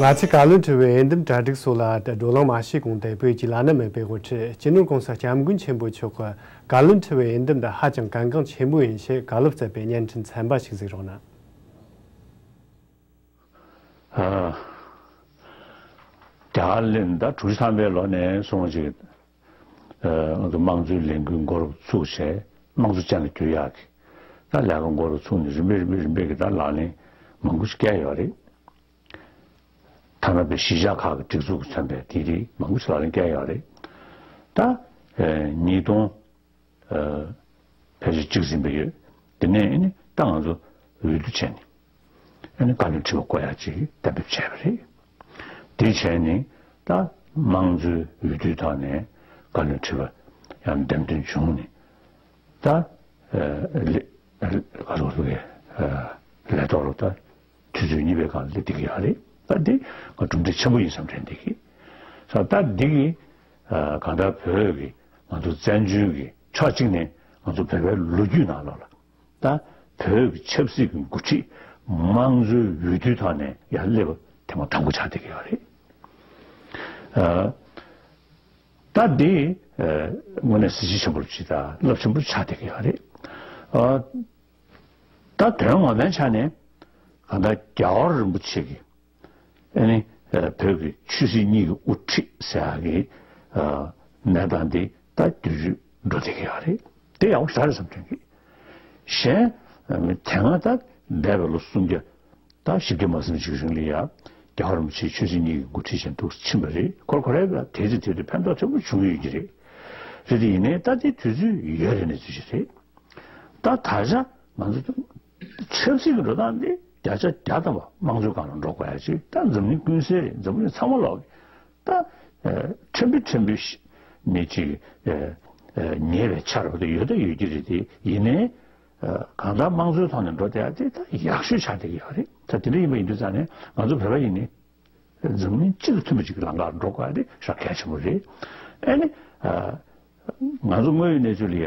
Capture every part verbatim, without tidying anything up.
ང་ཚོས་བཀའ་བློན་ཁྲི་པའི་འོས་འདེམས་གྲ་སྒྲིག་སོགས་ལ་བགྲོ་གླེང་མ་བྱས་གོང་དུ་བོད་ཀྱི་བླ་ན་མེད་པའི་དབུ་ཁྲིད་སྤྱི་ནོར་༸གོང་ས་༸སྐྱབས་མགོན་ཆེན་པོ་མཆོག་གིས་བཀའ་བློན་ཁྲི་པའི་འོས་འདེམས་འདི་ཧ་ཅང་གལ་འགངས་ཆེན་པོ་ཡིན་ཞེས་བཀའ་སློབ་སྩལ་བའི་བརྙན་འཕྲིན་ཚན་པ་ཞིག་གཟིགས་རོགས་གནང་། ཨ། རྒྱ་གར་གླིང་ད་དྲུག་ཅུ་ཐམ་པའི་ལོ་ནས་བཟུང་ཅིག་ཨ། ང་ཚོ་དམངས་གཙོའི་ལས་འགུལ་འགོ་རུ་ཚུགས་བྱས་དམངས་གཙོ་ཅན་ལ་བསྒྱུར་ཡག་གི་ད་ལས་ཀ་འགོ་རུ་ཚུགས་ནས་རིམ་པས་རིམ་པས་རིམ་པས་ཀྱི་ད་ལག་ལེན་མང་པོ་ཞིག་བཀལ་ཡོད་རེད། ཐ་ན་པའི་གཞིས་ཆགས་ཁག་གི་སྒྲིག་འཛུགས་ཀྱི་མཚོན་པའི་དེ་རིགས་མང་པོ་ཞིག་ལག་ལེན་བཀལ་ཡོད་རེད། ད་ཨ། ཉིས་སྟོང་ཨ། ཕལ་ཆེར་གཅིག་ཟིན་པ་ཡོད། དེ་ནས་ཨ་ནི་ད་ང་ཚོ་འོས་བསྡུ་བྱས་ནས་ཨ་ནི་བཀའ་བློན་ཁྲི་པ་བསྐོ་ཡག་ཅིག་གཏན་འབེབས་བྱས་པ་རེད། དེ་བྱས་ནས་ད་དམངས་གཙོའི་འོས་བསྡུའི་ཐོག་ནས་བཀའ་བློན་ཁྲི་པ་ཡང་འདེམས་ཐོན་བྱུང་ནས་ད་ཨ། ལས་ཨ། ག་རེ་ཟེར་དགོས་རེད། ཨ། ལས་ཐོག་ལ་ད་དུས་ཚོད་གཉིས་པའི་སྒང་སླེབས་བསྡད་ཀྱི་ཡོད་རེད། ད་འདི་ང་གྲུབ་འབྲས་ཆེན་པོ་ཡིན་བསམ་དྲན་བསྡད་ཀྱི། ས་ད་འདི་གི་ཨ། གང་ལྟར་བོད་ཀྱི་ང་ཚོ་བཙན་བྱོལ་གྱི་ཕྱོགས་གཅིག་ནས་ང་ཚོ་བོད་པའི་ལོ་རྒྱུས་ནང་ལོགས་ལ་ད་བོད་ཀྱི་ཆབ་སྲིད་ཀྱི་འགོ་ཁྲིད་དམངས་གཙོའི་འོས་བསྡུའི་ཐོག་ནས་ཡར་སླེབས་པ་ཐེངས་མ་དང་པོ་ཆགས་བསྡད་ཀྱི་ཡོད་རེད། ཨ། ད་འདི་ཨ། དངོས་གནས་གཟི་བརྗིད་ཆེན་པོ་ཅིག་དང་རླབས་ཆེན་པོ་ཆགས་བསྡད་ཀྱི་ཡོད་རེད། ཨ། ད་དོན་ངོ་མའི་ཆ་ནས་གང་ལྟར་རྒྱལ་བ་རིན་པོ་ཆེ་གི་ཨ་ནི་ཨ། བོད་ཀྱི་ཆོས་སྲིད་གཉིས་ཀྱི་དབུ་ཁྲིད་ཟེར་ཡག་གི་ཨ། གནས་སྟངས་འདི་ད་དུས་ཚོད་འགྲོ་བསྡད་ཀྱི་ཡོད་རེད། དེ་ཡག་པོ་ཞེ་དྲག་རེད་བསམ་དྲན་གྱི། གཞན་ཨ། དེ་སྔ་ད་འདས་པའི་ལོ་སུམ་བརྒྱ་ད་བཞི་བརྒྱ་མ་ཟིན་ཅིག་རིང་ལ་ཡ་རྒྱལ་བ་རིན་པོ་ཆེ་ཆོས་སྲིད་གཉིས་ཀྱི་འགོ་ཁྲིད་ཅན་དུ་ཕྱིན་པ་རེད། ཁོ་ཁོ་རའི་དེ་ཚེ་དེ་དུས་ཕན་ཐོགས་ཆེན་པོ་བྱུང་ཡོད་ཀྱི་རེད། རེད་དེ་ཡིན་ནའི་ད་དེ་དུས་ཚོད་ཡོད་རེད་ནས་ཚུལ་ཞིག་རེད། ད་ད་ཆ་ང་ཚོ་ཆབ་སྲིད་ཀྱི་འགྲོ་སྟངས་འདི་བརྒྱ་ཆ་བརྒྱ་ཐམ་པ་དམངས་གཙོའི་སྒང་ལ་འགྲོ་དགོས་ཡ་ཅིག་ད་འཛམ་གླིང་ཀུན་གསལ་རེད། འཛམ་གླིང་ཚང་མ་ལོག་གི་ད་ཨ། ཕྲན་བུ་ཕྲན་བུ་ཞིག་ནས་ཅིག་ཨ། ཨ། ཉེས་པའི་ཆ་རུ་དེ་ཡོད་ད་ཡོད་ཀྱི་རེད། དེ་ཡིན་ནའི་ཨ། གང་ལྟར་དམངས་གཙོའི་ཐོག་ནས་འགྲོ་བསྡད་ཡ་དེ་ད་ཡག་ཤོས་ཆགས་བསྡད་ཀྱི་ཡོད་རེད། ད་དེ་འདྲ་ཡིན་པ་ཡིན་དུས་ཙང་ནས་ང་ཚོ་བོད་པ་ཡིན་ནའི་འཛམ་གླིང་སྤྱི་དང་མཐུན་པ་ཅིག་གི་ལམ་ཁར་འགྲོ་དགོས་ཡ་དེ་ཞེ་དྲག་གལ་ཆེན་པོ་རེད། ཨ་ནི་ཨ། ང་ཚོ་དངོས་ཡོད་གནས་ཚུལ་ལ་ཡ་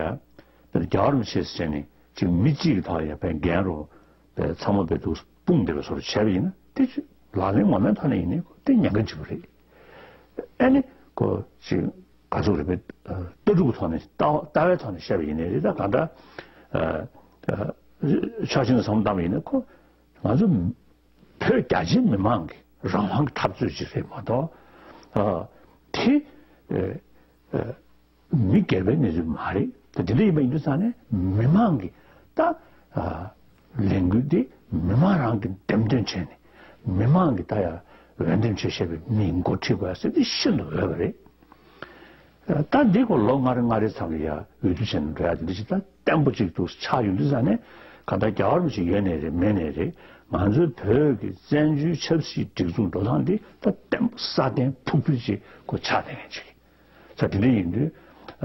ད་རྒྱལ་བ་རིན་པོ་ཆེ་ཟེར་ནས་ཅིག་མི་གཅིག་གི་ཐོག་ལ་ཡ་ཕན་རྒན་རུ་བས་ཚང་མ་བས་འདུག་སྤུངས་བསྡད་པའི་བཟོ་འདྲ་བྱས་པ་ཡིན་ན་དེ་ཅིག་ལག་ལེན་ངོ་མའི་ཐོག་ནས་ཡིན་ནའི་དེ་ཉེན་ཁ་ཆེན་པོ་རེད། ཨ་ནི་ཁོ་ཅིག་ག་ཚོད་རེད་པས། ལྟ་གྲུབ་ཀྱི་ཐོག་ནས་ལྟ་ལྟ་བའི་ཐོག་ནས་བཤད་པ་ཡིན་ནའི་རེད། ད་གང་ལྟར་ཨ། ཨ། ཕྱོགས་གཅིག་ནས་བསམ་བློ་བཏང་བ་ཡིན་ན་ཁོ་ང་ཚོ་བོད་རྒྱ་ཆེའི་མི་མང་གི་རང་དབང་གི་འཐབ་རྩོད་ཅིག་རེད་མ་གཏོགས་ཨ། དེ་ཨ། ཨ། མི་སྒེར་པའི་གནས་ཚུལ་མ་རེད། ད་དེ་འདྲ་ཡིན་པ་ཡིན་དུས་ཙང་ནས་མི་མང་གི་ད་ཨ། ལས་འགུལ་འདི་མི་མང་རང་གིས་འདེམས་ཐོན་བྱས་ནས་མི་མང་གིས་ད་ཡ་འོས་འདེམས་བྱས་བཞག་པའི་མིས་འགོ་ཁྲིད་དགོས་ཡ་ཟེར་འདི་ཤིན་ཏུ་འོས་པ་རེད། ད་འདི་ཁོ་ལོ་ལྔ་རེ་ལྔ་རེའི་མཚམས་ལ་ཡ་འོས་བསྡུ་བྱས་ནས་འགྲོ་ཡ་དེ་འདྲ་ཞིག་ད་བརྟན་པོ་ཅིག་ཏུ་ཆགས་ཡོང་དུས་ཙང་ནས་གང་ལྟར་རྒྱལ་བ་རིན་པོ་ཆེ་ཡོད་ནའི་རེད་མེད་ནའི་རེད། ང་ཚོའི་བོད་ཀྱི་བཙན་བྱོལ་ཆབ་སྲིད་སྒྲིག་འཛུགས་འགྲོ་སྟངས་འདི་ད་བརྟན་པོ་སྲ་བརྟན་ཕུགས་འདུན་ཅིག་ཁོ་ཆགས་བསྡད་མཁན་ཅིག་ད་དེ་འདྲ་ཡིན་དུས་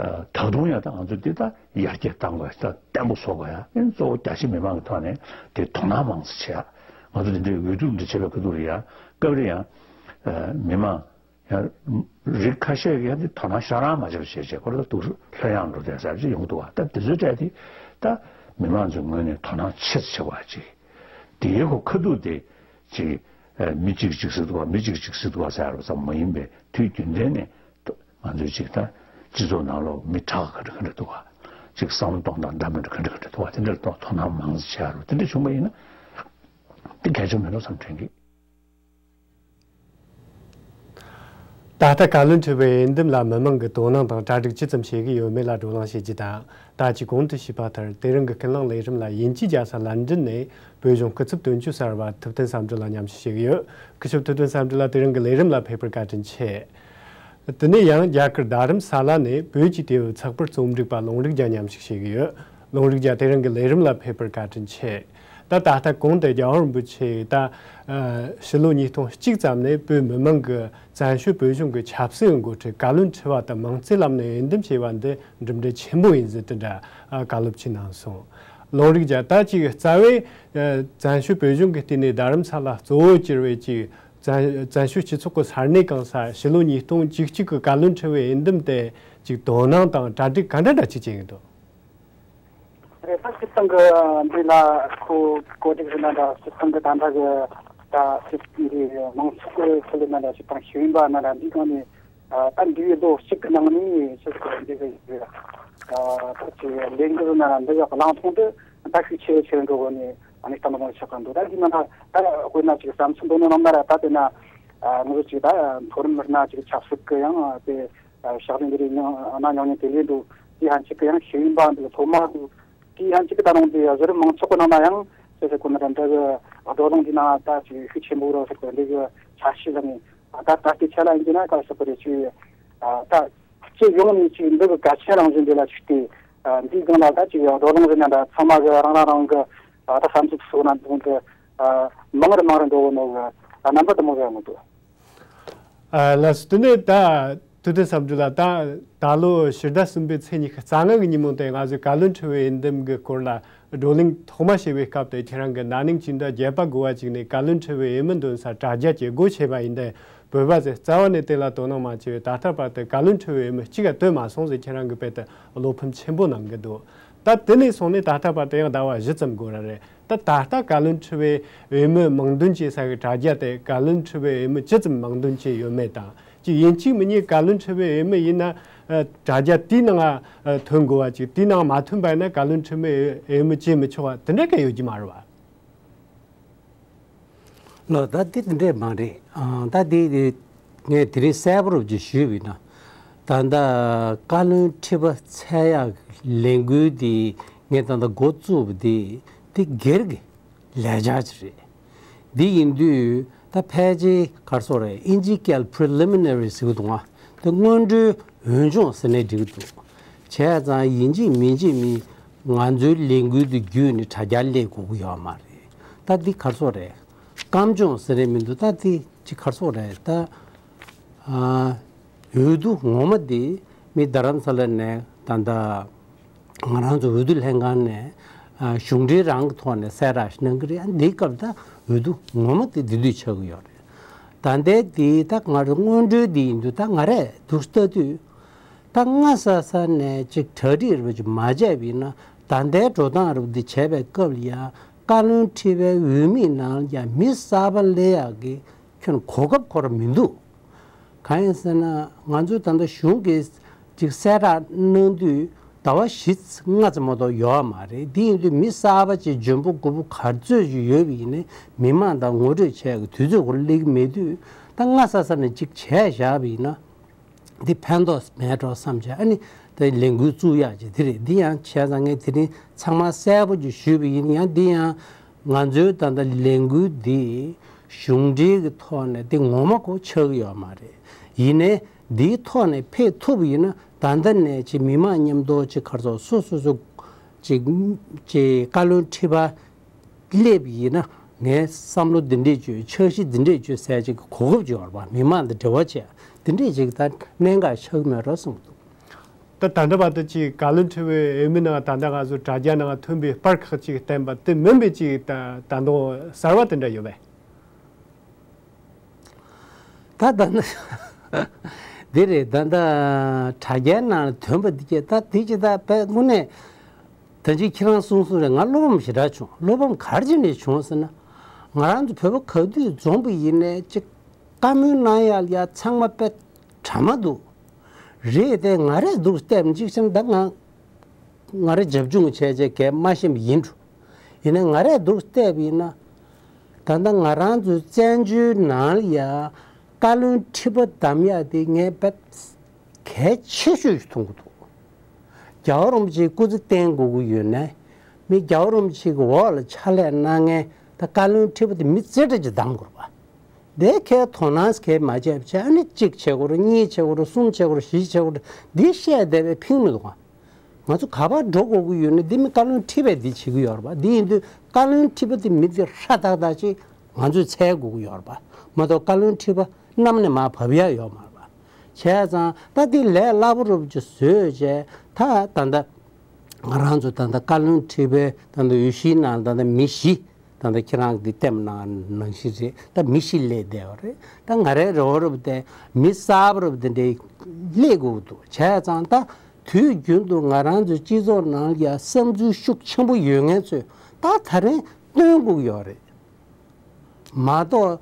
ད་དུང་ཡང་ད་ང་ཚོ་འདི་ད་ཡར་རྒྱས་གཏང་དགོས་ཡ་ད་བརྟན་པོ་བཟོ་དགོས་ཡ། ཨེ་གཙོ་བོ་རྒྱ་ཆེ་མི་མང་གི་ཐོག་ནས་དེ་དོ་སྣང་མང་ཙམ་བྱེད་ཡ། ང་ཚོ་འདི་འདྲའི་འོས་བསྡུ་འདི་བྱེད་པའི་ཁ་ཐུག་ལ་ཡ་སྐབས་རེ་ཡང་མི་མང་ཡང་རིགས་ཁ་ཤས་ཀྱིས་ཡང་དེ་དོ་སྣང་ཤ་རང་མ་བྱེད་པ་བྱས་བྱས་ཁོ་རང་ལ་སྡུག་ལྷོད་ཡངས་འགྲོ་བསྡད་ས་ཅིག་ཡོང་འདུག་བ། ད་དེ་ཚོའི་གྲས་དེ་ད་མི་མང་ཚོའི་ངོས་ནས་དོ་སྣང་ཆེ་ཙམ་བྱེད་དགོས་ཡ་ཅིག་དེའི་ཁོ་ཁ་ཐུག་དེ་ཅིག་ཨ། མི་གཅིག་གཅིག་ཟེར་འདུག་བ། མི་གཅིག་གཅིག་ཟེར་འདུག་བ་ཟེར་ཡ་ཙམ་མ་ཡིན་པའི་དུས་རྒྱུན་ལྡན་ནས་ང་ཚོའི་ཅིག་ད་སྤྱི་ཚོགས་ནང་ལོགས་མི་དྲག་ག་འདྲ་ག་འདྲ་འདུག་བ། ཅིག་བསམ་བློ་གཏོང་སྟངས་འདྲ་མི་འདྲ་ག་འདྲ་ག་འདྲ་འདུག་བ། དེ་འདྲ་ལ་དོ་སྣང་མང་ཙམ་བྱེད་ཡ་རུ་དེ་འདྲ་བྱུང་བ་ཡིན་ན་དེ་གལ་ཆེན་མིན་འགྲོ་བསམ་དྲན་གི། ད་ལྟ་བཀའ་བློན་ཁྲི་པའི་འོས་འདེམས་ལ་མི་མང་གིས་དོ་སྣང་དང་གྲ་སྒྲིག་ཇི་ཙམ་བྱེད་ཀྱི་ཡོད་མེད་ལ་བགྲོ་གླེང་བྱེད་རྒྱུ་དང་། ད་ཅིག་གོང་དུ་ཞུས་པ་ལྟར་དེ་རིང་གི་ཀུན་གླེང་ལས་རིམ་ལ་དབྱིན་ཇིའི་རྒྱལ་ས་ལན་ཀྲན་ནས་བོད་གཞུང་སྐུ་ཚབ་དོན་གཅོད་གསར་པ་ཐུབ་བསྟན་བསམ་གྲུབ་ལ་མཉམ་ཞུགས་བྱེད་ཀྱི་ཡོད། སྐུ་ཞབས་ཐུབ་བསྟན་བསམ་གྲུབ་ལགས་དེ་རིང་གི་ལས་རིམ་ལ་ཕེབས་པར་བཀའ་དྲིན་ཆེ། དེ་ནས་ཡང་རྒྱ་གར་རྡ་རམ་ས་ལ་ནས་བོད་ཀྱི་དུས་བབ་ཚགས་པར་རྩོམ་སྒྲིག་པ་ལུང་རིགས་རྒྱལ་མཉམ་ཞུགས་བྱེད་ཀྱི་ཡོད། ལུང་རིགས་རྒྱལ་དེ་རིང་གི་ལས་རིམ་ལ་ཕེབས་པར་བཀའ་དྲིན་ཆེ། ད་ད་ལྟ་གོང་དུ་རྒྱལ་བ་རིན་པོ་ཆེ་ད་ཨ་ཕྱི་ལོ་ཉིས་སྟོང་གཅིག་ཙམ་ནས་བོད་མི་མང་གི་བཙན་བྱོལ་བོད་གཞུང་གི་ཆབ་སྲིད་འགོ་ཁྲིད་བཀའ་བློན་ཁྲི་པ་དང་མིང་རྩིས་ལམ་ནས་འོས་འདེམས་བྱས་པ་འདི་གྲུབ་འབྲས་ཆེན་པོ་ཡིན་ཟེར་དེ་འདྲ་ཨ་བཀའ་སློབ་ཅིག་གནང་སོང་། ལུང་རིགས་རྒྱལ་ད་ཅིག་རྩ་བའི་ཨ་བཙན་བྱོལ་བོད་གཞུང་གི་སྟེང་ནས་རྡ་རམ་ས་ལ་གཙོ་བོ་གྱུར་བའི་ཅིག་བཙན་བཙན་བྱོལ་སྤྱི་ཚོགས་ཀྱི་ས་གནས་གང་ས་ཕྱི་ལོ་ཉིས་སྟོང་བཅུ་གཅིག་གི་བཀའ་བློན་ཁྲི་པའི་འོས་འདེམས་དེ་ཅིག་དོ་སྣང་དང་གྲ་སྒྲིག་ག་འདྲ་འདྲ་ཅིག་བྱེད་ཀྱི་འདུག་རེད། ད་སྤྱིར་བཏང་གི་འདི་ལ་ཁོ་གོ་སྒྲིག་རེད་ན་འདྲ། སྤྱིར་བཏང་གི་ད་ལྟ་གི་ ད་སྲིད་འདི་མང་ཚོགས་ཀྱི་ཁྲོད་ན་འདྲ་ཞིག་དང་ཤེས་ཡོན་པ་ན་འདྲ་འདི་གང་ནས་ད་འདིའི་ལོ་གཅིག་གི་ནང་ནས་ཞིག་འདི་གི་ད་ཅིག་ལས་འགུལ་ན་འདི་གི་གླེང་སྟེགས་དེ་ད་ཤུགས་ཆེ་ཆེ་འགྲོ་གོ་ནས་ཨ་ནི་ལྟ་མ་ཆགས་གི་འདུག་ད་འདི་ན་ད་ད་དཔེར་ན་ཅིག་བསམ་ཚུལ་འདོན་ནོ་ནང་ན་ར་ད་དེ་ན་ང་ཚོ་ཅིག་ད་མཐོ་རིམ་མི་སྣ་ཅིག་ཆབ་སྲིད་ཀྱི་ཡང་དེ་ཕྱག་ལས་འདི་རིགས་མྱོང་གནང་མྱོང་མཁན་དེ་ལས་འདུག་དེ་ཡང་གཅིག་གི་ཡང་ཤེས་ཡོན་པ་འདུག་སློབ་མ་འདུག་དེ་ཡང་གཅིག་གི་ད་རུང་དེ་གཞི་རིམ་མང་ཚོགས་ཀྱི་ནང་ན་ཡང་ཞེས་ཟེར་གོ་ནི་རེད། འདི་གི་བགྲོ་གླེང་འདི་ནང་ད་ཅིག་ཤུགས་ཆེན་པོ་རོགས་ཟེར་གོ་འདི་གི་འཆར་གཞི་ལ་ནི་ད་ད་ལྟའི་ཆ་ལ་ཡིན་གྱི་ན་ག་ཟེར་གོ་རེད། ཅིག་ད་སྤྱི་ཡོངས་ནས་ཅིག་འདི་གི་གལ་ཆེན་རང་བཞིན་འདི་ལ་ཅིག་དེ་འདིའི་སྒང་ལ་ད་ཅིག་བགྲོ་གླེང་རེད་ན་འདྲ་ཚང་མ་གི་རང་རང་རང་གི་ད་བསམ་ཚུལ་གསུངས་ན་འདུག་འདི་མང་རུ་མང་རུ་འགྲོ་གི་ནོ་གི་རྣམ་པ་དུ་མོ་གི་ཡོང་གི་འདུག་ཨ་ལགས་སོ། དེ་ནས་ད་ཐུབ་བསྟན་བསམ་གྲུབ་ལགས། ད་ད་ལོ་ཕྱི་ཟླ་གསུམ་པའི་ཚེས་ཉི་ཤུ་རྩ་ལྔ་གི་ཉིན་མོ་དེ་ང་ཚོས་བཀའ་བློན་ཁྲི་པའི་འོས་འདེམས་ཀྱི་སྐོར་ལ་བགྲོ་གླེང་ཐོག་མ་བྱས་པའི་སྐབས་དེ་ཁྱེད་རང་གིས་ན་ནིང་སྤྱི་ཟླ་བརྒྱད་པ་དགུ་པ་ཅིག་ནས་བཀའ་བློན་ཁྲི་པའི་འོས་མི་འདོན་སར་དྲ་རྒྱ་བཅས་སྒོ་ཕྱེ་བ་ཡིན་ཏེ། བོད་པ་ཚོས་རྩ་བ་ནས་དེ་ལ་དོ་སྣང་མ་བྱས་པས་ད་ལྟ་བར་དུ་བཀའ་བློན་ཁྲི་པའི་འོས་མི་གཅིག་ཀྱང་བཏོན་མ་སོང་ཟེར་ཁྱེད་རང་གིས་དཔེ་དེ་བློ་ཕམ་ཆེན་པོ་གནང་གི་འདུག་ད་དེ་ནས་བཟུང་ནས་ད་ལྟ་བར་དུ་ཡང་ཟླ་བ་བཞི་ཙམ་འགོར་བ་རེད། ད་ད་ལྟ་བཀའ་བློན་ཁྲི་པའི་འོས་མི་མང་འདོན་བྱེད་ས་གི་དྲ་རྒྱ་དེ་བཀའ་བློན་ཁྲི་པའི་འོས་མི་ཇི་ཙམ་མང་འདོན་བྱས་ཡོད་མེད་དང་། ཅིག་ཡིན་གཅིག་མིན་གཉིས་བཀའ་བློན་ཁྲི་པའི་འོས་མི་ཡིན་ན་ཨ་དྲ་རྒྱ་དེའི་ནང་ཨ་ཐོན་དགོས་པ། ཅིག་དེའི་ནང་མ་ཐོན་པ་ཡིན་ན་བཀའ་བློན་ཁྲི་པའི་འོས་མི་བྱེད་མི་ཆོག་པ་དེ་འདྲ་ག་ཡོད་ཀྱི་མ་རེད་པ། ལགས། ད་འདི་འདི་འདྲས་མ་རེད། ཨ་ད་འདི་འདི་ངས་དེ་རིང་གསལ་པོ་རུ་ཅིག་ཞུས་པ་ཡིན་ན། ད་ལྟ་བཀའ་བློན་ཁྲི་པ་འཚོལ་ཡག་ལས་འགུལ་འདི་ངས་ད་ལྟ་འགོ་བཙུགས་པ་འདི་འདི་སྒེར་གྱི་ལས་འཆར་ཅིག་རེད། འདི་ཡིན་དུས་ད་ཕལ་ཆེར་ག་རེ་ཟེར་དགོས་རེད། ཨིན་ཇིའི་སྐད་ལ་preliminary ཟེར་གྱི་འདུག་ང་། དེ་སྔོན་འགྲོའི་འོས་སྦྱོང་ཟེར་ནའི་འགྲིག་གི་འདུག་བྱས་ཙང་ཡིན་གཅིག་མིན་གཅིག་མིན་ང་ཚོའི་ལས་འགུལ་འདི་བརྒྱུད་ནས་དྲ་རྒྱར་སླེབས་དགོས་ཀྱི་ཡོད་མ་རེད། ད་འདི་ག་རེ་ཟེར་དགོས་རེད། སྐམ་སྦྱོང་ཟེར་རེད་མི་འདུག་ད་དེ་ཅིག་ག་རེ་ཟེར་དགོས་རེད། ད་ཨ་འོས་བསྡུ་ངོ་མ་དེ་མི་རྡ་རམ་ས་ལ་ནས་ད་ལྟ་ང་རང་ཚོ་འོས་བསྡུ་ལྷན་ཁང་ནས་ཨ་གཞུང་འབྲེལ་རང་གི་ཐོག་ནས་གསལ་བསྒྲགས་ཤིག་གནང་གི་རེད། ཨ་འདིའི་སྐབས་ད་འོས་བསྡུ་ངོ་མ་དེ་འདི་དུས་ཆགས་ཀྱི་ཡོད་རེད། ད་ལྟའི་དེ་ད་ང་རང་སྔོན་འགྲོའི་དེ་ཡིན་དུས་ད་ང་རས་འདུག་ལྟ་དུས། ད་སྔ་ས་ས་ནས་ཅིག་གྲ་སྒྲིག་རེ་བ་ཅིག་མ་བྱས་པ་ཡིན་ན་ད་ལྟའི་འགྲོ་སྟངས་རེ་བ་འདི་བྱས་པའི་སྐབས་ལ་ཡང་བཀའ་བློན་ཁྲི་པའི་འོས་མིའི་ནང་ལ་ཡང་མི་གསར་པ་སླེབས་ཡག་གི་ཁྱོན་གོ་སྐབས་ཁོ་རང་མི་འདུག་གང་ཡིན་ཟེར་ན་ང་ཚོས་ད་ལྟ་གཞུང་གིས་ཅིག་གསལ་བསྒྲགས་གནང་དུས་ཟླ་བ་བཞི་ལྔ་ཙམ་མ་གཏོགས་ཡོད་མ་རེད། འདི་ཡིན་དུས་མི་གསར་པ་ཅིག་འཇོན་པོ་རྒུད་པོ་ག་ཚོད་ཅིག་ཡོད་པ་ཡིན་ནའི་མི་མང་དང་ངོ་སྤྲོད་བྱས་ཀྱི་དུས་ཚོད་ཁོ་རང་སླེབས་ཀྱི་མེད་དུས་ད་སྔ་ས་ས་ནས་ཅིག་བྱས་བཞག་པ་ཡིན་ན། འདི་ཕན་ཐོགས་མེད་འགྲོ་བསམ་བྱས་ཨ་ནི་དེ་ལས་འགུལ་བཙུགས་ཡག་ཅིག་འདི་རེད། འདི་ཡང་བྱས་ཙང་ངས་དེ་རིང་ཚང་མ་གསལ་པོ་ཅིག་ཞུས་པ་ཡིན། ཡང་འདི་ཡང་ང་ཚོའི་ད་ལྟ་ལས་འགུལ་འདི་གཞུང་འབྲེལ་གྱི་ཐོག་ནས་འདི་ངོ་མ་ཁོ་ཆགས་ཀྱི་ཡོད་མ་རེད། ཡིན་ནའི་འདིའི་ཐོག་ནས་ཕེབས་ཐུབ་པ་ཡིན་ན་ད་ལྟ་ནས་ཅིག་མི་མང་མཉམ་དུ་ཅིག་ག་རེ་ཟེར་སོ་སོ་སོ་ཅིག་ཅིག་བཀའ་བློན་ཁྲི་པ་སླེབས་ཡིན་ན་ངས་བསམ་བློ་འདི་འདྲས་བཅོས། འཆར་གཞི་འདི་འདྲས་བཅོས་ཟེར་ཅིག་གོ་སྐབས་ཅིག་ཡོད་རེད་པ། མི་མང་དང་འབྲེལ་བ་བྱས་འདི་འདྲས་ཅིག་ད་གནད་འགག་ཆགས་ཀྱི་མེད་རེད་བསམ་གྱི་འདུག་ད་ད་ལྟ་བར་དུ་ཅིག་བཀའ་བློན་ཁྲི་པའི་འོས་མི་ནང་ད་ལྟ་ང་ཚོ་དྲ་རྒྱ་ནང་ཐོན་པའི་པར་ཁག་ཅིག་བསྟན་པ་དེ་མིན་པའི་ཅིག་ད་ད་དུང་གསར་བ་དེ་འདྲ་ཡོད་པས། ད་ད་ནི་འདི་རེད། ད་ད་དྲ་རྒྱའི་ནང་ལ་ཐོན་པ་འདི་གས་ད་དེ་ཅི་ད་དཔེ་དངོས་གནས་ད་ཅི་ཁྱེད་རང་གསུང་གསུང་རེད། ང་བློ་ཕམ་ཞེ་དྲག་བྱུང་། བློ་ཕམ་ག་རེ་བྱས་ནས་བྱུང་ཟེར་ན། ང་རང་ཚོ་བོད་པ་ག་དུས་འཛོམས་པ་ཡིན་ནའི་ཅིག་བཀའ་མོལ་གནང་ཡག་ལ་ཡ་ཚང་མ་དཔེ་གྲ་མ་འདུག་རེད་དེ་ང་རས་འདུག་བལྟས་ཅིག་ཕྱིན་ད་ང་ང་རས་རྒྱབ་ལྗོངས་བྱས་བྱས་གས་མ་ཤེས་པ་ཡིན་འགྲོ། ཡིན་ནའི་ང་རས་འདུག་བལྟས་པ་ཡིན་ན། ད་ལྟ་ང་རང་ཚོའི་བཙན་བྱོལ་ནང་ལ་ཡ་བཀའ་བློན་ཁྲི་པ་གདམ་ཡག་དེ་ངས་དཔེ་གལ་ཆེ་ཤོས་ཤིག་མཐོང་གི་འདུག་རྒྱལ་བ་རིན་པོ་ཆེའི་སྐུ་ཚེ་བརྟན་དགོས་ཀྱི་ཡོད་ནའི་མི་རྒྱལ་བ་རིན་པོ་ཆེ་གི་འོག་ལ་ཕྱག་ལས་གནང་མཁན་ད་བཀའ་བློན་ཁྲི་པ་དེ་མི་རྩེ་གྲས་ཅིག་གདམ་དགོས་རེད་པ། དེ་གའི་དོ་སྣང་གས་མ་བྱས་པ་བྱས་ཨ་ནི་གཅིག་བྱེད་དགོས་རེད། གཉིས་བྱེད་དགོས་རེད། གསུམ་བྱེད་དགོས་རེད། བཞི་བྱེད་དགོས་རེད། འདི་བཤད་བསྡད་པས་ཕན་མི་འདུག་ག་ང་ཚོ་ག་པར་འགྲོ་དགོས་ཀྱི་ཡོད་ན་འདི་མི་བཀའ་བློན་ཁྲི་པས་འདི་བྱེད་ཀྱི་ཡོད་རེད་པ། འདི་ཡིན་དུས་བཀའ་བློན་ཁྲི་པ་དེ་མི་དེ་ཧྲ་ཏག་ཏག་ཅིག་ང་ཚོས་འཚོལ་དགོས་ཀྱི་ཡོད་རེད་པ། མ་གཏོགས་བཀའ་བློན་ཁྲི་པ་གནམ་ནས་མར་བབས་ཡག་ཡོད་མ་རེད་པ། བྱས་ཙང་ད་འདི་ལས་སླ་པོ་རུ་ཅིག་བཟོས་བྱས་ད་ད་ལྟ་ང་རང་ཚོ་ད་ལྟ་བཀའ་བློན་ཁྲི་པའི་ད་ལྟ་འོས་གཞིའི་ནང་ད་ལྟ་མི་བཞི། ད་ལྟ་ཁྱེད་རང་གིས་བསྟན་པ་ནང་ནང་བཞིན་རེད། ད་མི་བཞི་སླེབས་བསྡད་པ་རེད། ད་ང་རའི་རེ་བ་རུ་དེ་མི་གསར་པ་རུ་དེ་འདྲའི་སླེབས་དགོས་འདུག་བྱས་ཙང་ད་དུས་རྒྱུན་དུ་ང་རང་ཚོའི་སྤྱི་ཚོགས་ནང་ལ་ཡ་བསམ་ཚུལ་ཤུགས་ཆེན་པོ་ཡོད་མཁན་ཚོས་ད་ད་རིང་སྟོན་དགོས་ཡོད་རེད། མ་གཏོགས་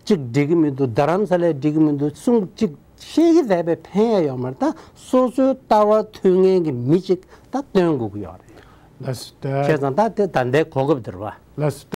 གཅིག་འགྲིག་གི་མི་འདུག་རྡ་རམ་ས་ལས་འགྲིག་གི་མི་འདུག་གསུང་གཅིག་བཤད་ཀྱི་བསྡད་པའི་ཕན་ཡ་ཡོད་མ་རེད། ད་སོ་སོའི་ལྟ་བ་མཐུན་མཁན་གྱི་མི་གཅིག་ད་སྟོན་དགོས་ཀྱི་ཡོད་རེད། ལགས་སོ། ད་བྱས་ཙང་ད་དེ་ད་ལྟའི་གོ་སྐབས་དེ་རེད་བ། ལགས་སོ།